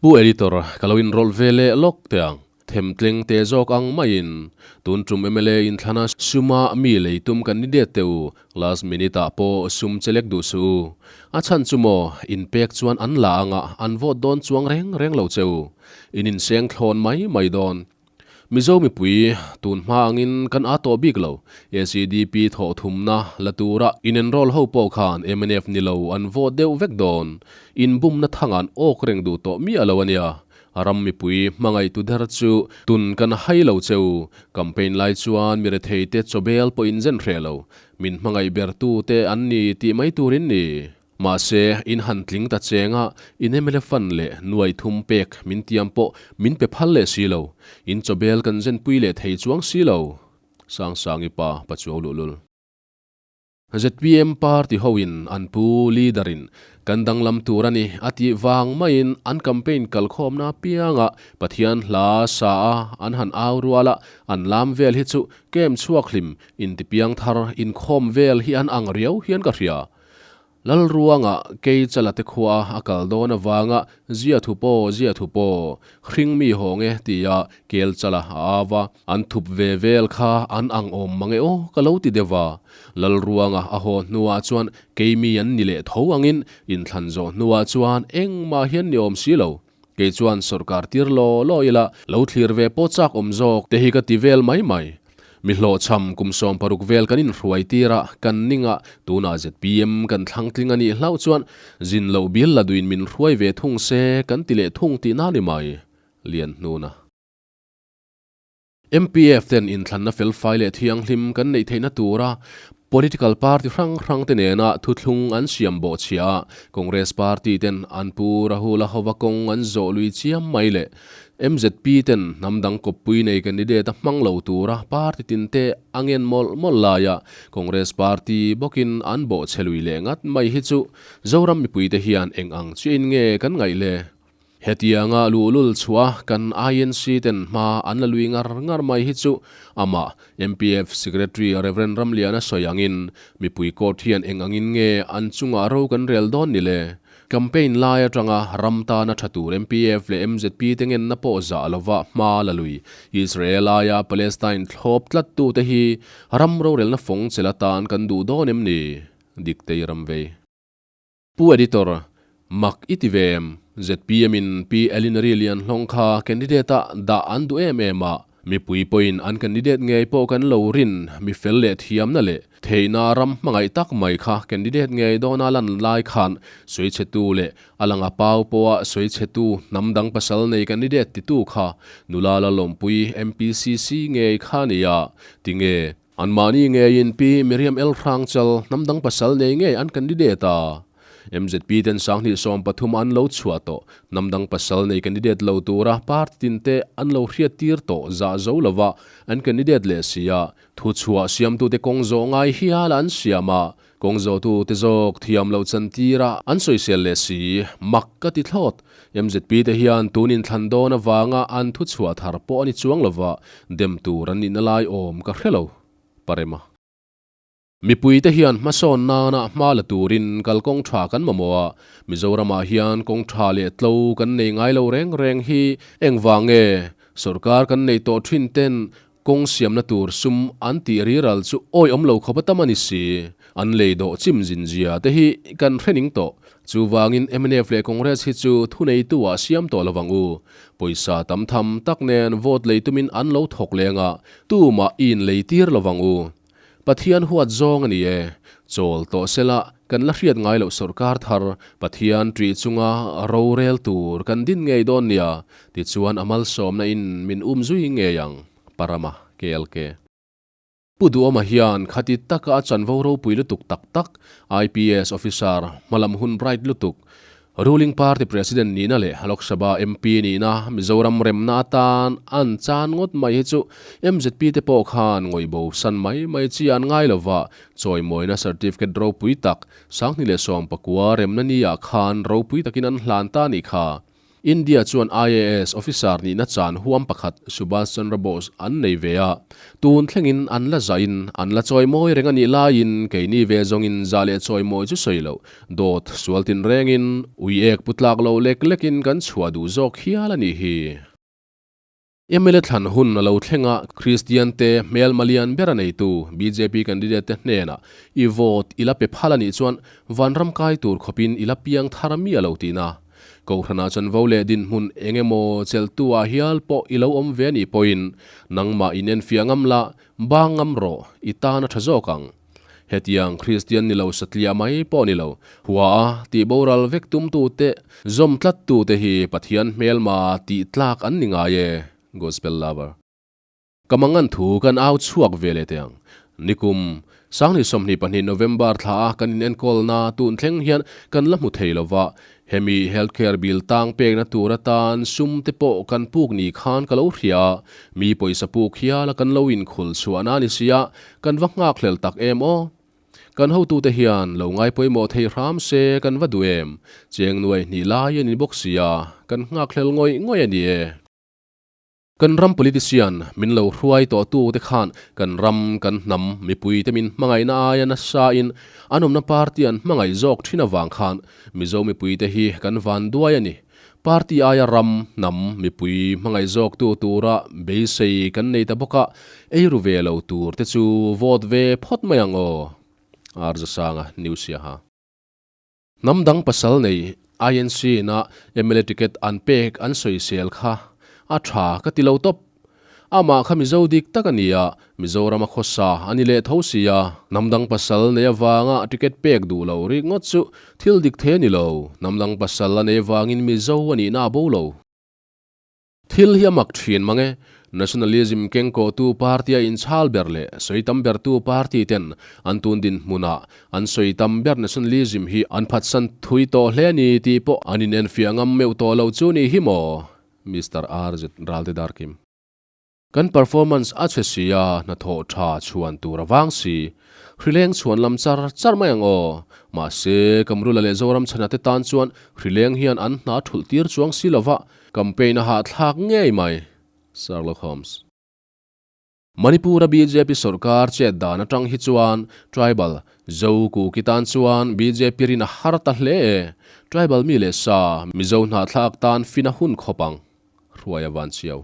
Pu Editor, ka lo inrawlh ve leh lawk teh ang. Themtleng te zawk ang maiin tun tum mla inthlana suma mi lei tum candidate te u, last minute ah pawh sum chelek duh suh u. A chhan chu maw, inpek chuan an la anga an vote dawn chuang reng reng lo che u. In inseng thlawn mai mai dawn. Mizo mipui tun hma angin kan aa tawh bik lo. ACDP thawh thumna la tura in enroll ho pawh khan mnf ni lo an vote deuh vek dawn. Inbumna thang an awk reng duh tawh miah lo a nia. Ram mipui hmangaihtu der chu tun kan hai lo che u. Campaign lai chuan mi rethei te chawbel pawh in zen hreh lo. Min hmangaih ber tu te an ni tih mai tur in ni. Mahse, in han tling ta cheng a, in mla fund leh nuai thum pek min tiam pawh min pe phal leh si lo. In chawbel kan zen pui leh thei chuang si lo. Sangsangi pa Pachuau luhlul. Zpm party hoin an pu leader in kan danglam tur a ni a tih vang maiin an campaign kalkhawmna apianga Pathian hla sa a an han au rual a, an lam vel hi chu camp chhuak hlim intipiang thar inkhawm vel hi an ang riau hian ka hria. Lalruanga kei chala te khua a kal dawn avanga zia thu paw zia thu paw, hring mi hawng e tia kel chala a au a, an thup ve vel kha an ang awm mang e aw ka lo ti deuh a. Lalruanga a haw hnuah chuan kei mi an ni leh tho angin inthlan zawh hnuah chuan engmah hian ni awm si lo. Kei chuan sawrkar tir law law ila lo thlir ve pawh chak awm zawk te hi ka ti vel mai mai. Mi hlawhchham kum 16 vel kan inhruai tir a, kan ning a, tunah zpm kan thlang tling a nih hlauh chuan zin loh bil la duin min hruai ve thung se kan ti leh thung tihna ni mai. Lianhnuna. MPF ten inthlanna felfai leh thianghlim kan neih theihna tura political party hrang hrang te nena thuthlung an siam bawh chhia a, Congress party ten an pu Rahul-a hova kawng an zawh lui chiam mai leh MZP ten hnam dang kawppui nei candidate a hmang lo tura party tin te a ngen mawlh mawlh laia Congress party bawkin an bawh chhe lui leh ngat mai hi chu Zoram mipuite hian eng ang chiahin nge kan ngaih le? Hetianga luhlul chhuah kan INC ten hma an la lui ngar ngar mai hi chu amah MPF Secretary Rev Ramliana sawi angin mipui court hian eng angin nge an chungah ro kan rel dawn ni le? Campaign lai atanga ram tana tha tur MPF leh MZP te ngenna pawh zah lova hma la lui Israel aia Palestine thlawp tlat tute hi ram rorelna fawng chel atan kan duh dawn em ni? Diktei Ramvei. Pu Editor, mak i ti ve em? Zpm in Pi Elinary Lianhlawng kha candidate ah dah an duh em em a, mipui pawhin an candidate ngei pawh kan lo rin mi fel leh thiamna leh theihna ram hmangaih tak mai kha candidate ngei dawna lan lai khan sawichhetu leh a langa pau pawha sawichhetu hnam dang pasal nei candidate titu kha nula Lalawmpui MPCC ngei kha nia tinge Anmahni ngeiin Pi Miriam El Hrangchal hnamdang pasal nei ngei an candidate a. MZP ten 2013 an lo chhuah tawh. Hnamdang pasal nei candidate lo tura party tin te an lo hriattir tawh zah zo lova an candidate leh si a. Thuchhuah siamtute kawng zawh ngai hial an siam a. Kawng zawhtu te zawk thiam loh chantir a an sawisel leh si, mak ka ti thlawt. MZP te hian tun inthlan dawn avanga an thu chhuah thar pawh a ni chuang lova, dem tur an nihna lai awm ka hre lo. Parema. Mipui te hian hmasawn nana hma la turin kalkawng tha kan mamawh a, Mizoramah hian kawng tha leh tlo kan nei ngai lo reng reng hi engvang nge sawrkar kan nei tawh thin ten Kawng siamna tur sum an tih riral chu awih awm lo khawp a tam a ni si. An lei dawh chim zin zia te hi kan hre ning tawh. Chuvangin mnf leh Congress hi chu thuneitu ah siam tawh lovang u. Pawisa tam tham tak nen vote lei tumin an lo thawk leng a, tumah i in lei tir lovang u. Pathian huat zawng a ni e. Chawl tawh sela kan la hriat ngai loh sawrkar thar Pathian ṭih chunga rorel tur kan din ngei dawn nia, tichuan a malsawmna in min um zui ngei ang, Parama, KLK. Pu Duhawma hian khati taka a chanvo ropui lutuk tak tak, IPS officer hmalam hun bright lutuk, Ruling party president nihna leh Lok Sabha MP nihna Mizoram remna atan an chan ngawt mai hi chu mzp te pawh khan ngawihbo san mai mai chi an ngai lova, chawimawina certificate ropui tak 2019 remna ni ah khan ropui takin an hlan ta nih kha. India chuan IAS officer nihna chan huam pakhat Subhas Chandra Bose an nei ve a, tun thlengin an la zahin an la chawimawi reng a nih laiin keini ve zawngin zah leh chawimawi chu sawi loh dawt sual tinrengin ui ek pu tlak lo lek lekin kan chhuah duh zawk hial a nih hi. Mla thlan hun a lo thleng a, Kristian te hmel malian ber a neitu bjp candidate te hnenah i vote i la pe phal a nih chuan vanram kai tur khawpin i la piang thar mi a lo tihna. Kohhranah chanvo leh dinhmun eng emaw chelhtu ah hial pawh i lo awm ve a nih pawhin nangmah in enfiah ngam la, bang ngam rawh, i tan a tha zawk ang. Hetiang Kristian ni lo satliah mai pawh ni lo, hua a tih boral vek tumtute zawm tlattute hi Pathian hmelma tih tlak an ni ngai e, Gospel Lover. Ka mangan thu kan au chhuak ve leh teh ang. Nikum, Sangni 22 November thla a kan inenkawlna tun thleng hian kan la hmu thei lo va, hemi healthcare bill tang pekna tur atan sum te pawh kan puk ni khan ka lo hria a, mi pawisa puk hiala kan lo inkhul chhuahna a ni sia, kan va nghakhlel tak em aw. Kan hotute hian lo ngai pawimawh thei hram se kan va duh em, cheng nuai hnih lai a ni bawk sia, kan nghakhlel ngawih ngawih a ni e. Kan ram politician min lo hruai tawh tu te khan kan ram, kan hnam, mipui te min hmangaihna aia nasa in an awmna party an hmangaih zawk thin avang khan Mizo mipui te hi kan van duai a ni. Party aia ram, hnam, mipui hmangaih zawk tu tura beisei kan nei ta bawk a, ei ru ve lo tur te chu vote ve phawt mai ang aw. Arzasanga New Siaha. Hnam dang pasal nei INC ina mla ticket an pek an sawisel kha a tha ka ti lo tawp. Amah kha Mizo dik tak a ni a, Mizoram a khawsa a ni leh tho si a. Hnam dang pasal nei avanga ticket pek duh lo rik ngawt chu thil dik thei a ni lo. Hnam dang pasal a nei avangin Mizo a nihna a bo lo. Thil hi a mak thin mang e. Nationalism kengkawhtu party a inchhal ber leh sawi tam bertu party ten an tun dinhmunah an sawi tam ber nationalism hi an phatsan thui tawh hle a ni tih pawh an inenfiah ngam meuh tawh lo chu ni hi maw? Mister RZ Ralte Darkim. Kan performance a chhe si a, hnathawh tha chhuan tur a vang si. Hrileng chhuan lam char char mai ang aw. Mahse, Kamrula leh Zoram chhana te tan chuan hrileng hian an hna thulh tir chuang si lova, campaign a hahthlak ngei mai. Sherlock Holmes. Manipur-a bjp sorkar chet dan atang hi chuan tribal Zo Kuki tan chuan bjp rin a har ta hle e. Tribal mi leh sa, Mizo hnahthlak tan fin a hun khawp ang. Hruaia Vanchiau.